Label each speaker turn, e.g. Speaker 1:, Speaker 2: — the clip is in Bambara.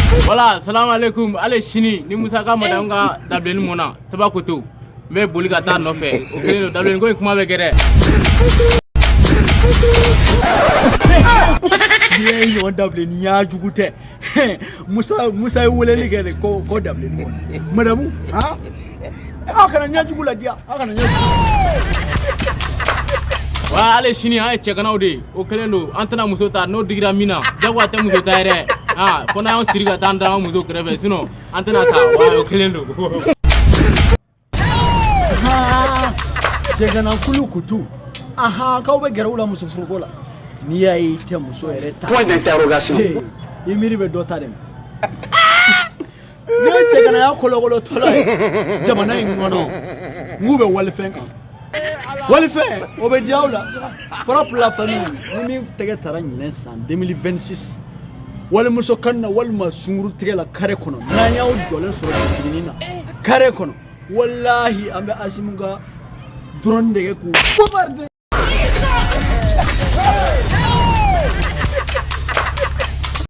Speaker 1: Voilà, salam alaikum. Ale sini ni Musa ka madame ka dabilenni mɔnna, taba koto. N bɛ boli ka taa nɔfɛ. O kelen don, dabilenni ko in kuma bɛ kɛ dɛ.
Speaker 2: N'i ye ɲɔgɔn dabilenni y'a jugu tɛ. Musa Musa ye weleli kɛ de ko dabilenni mɔnna. Madamu, han? Aw kana ɲɛ jugu ladiya, aw kana ɲɛ jugu.
Speaker 1: Wa ale sini an ye cɛganaw de ye. O kelen don, an tɛna muso ta n'o digira min na. Jagoya tɛ muso ta yɛrɛ. Ah, fo n'an y'an siri ka taa an da an ka muso kɛrɛfɛ, sinon an tɛna ta. Wa o kelen don.
Speaker 2: Cɛgana kulu kutu. Ahan, k'aw bɛ gɛrɛ u la muso furuko la. N'i y'a ye i tɛ muso yɛrɛ ta.
Speaker 3: Point d'interrogation.
Speaker 2: I miiri bɛ dɔ ta de ma. N'i ye cɛganaya kolokolotɔla ye jamana in kɔnɔ, n k'u bɛ walifɛn kan. Walifɛn, o bɛ diya aw la. Propre la famille, ni min tɛgɛ tara ɲinɛ san 2026 walimuso kan na walima sunguru tigɛ la carré kɔnɔ, n'an y'aw jɔlen sɔrɔ jiginni na carré kɔnɔ, walahi an bɛ Asimu ka drone de kɛ k'u bombarder.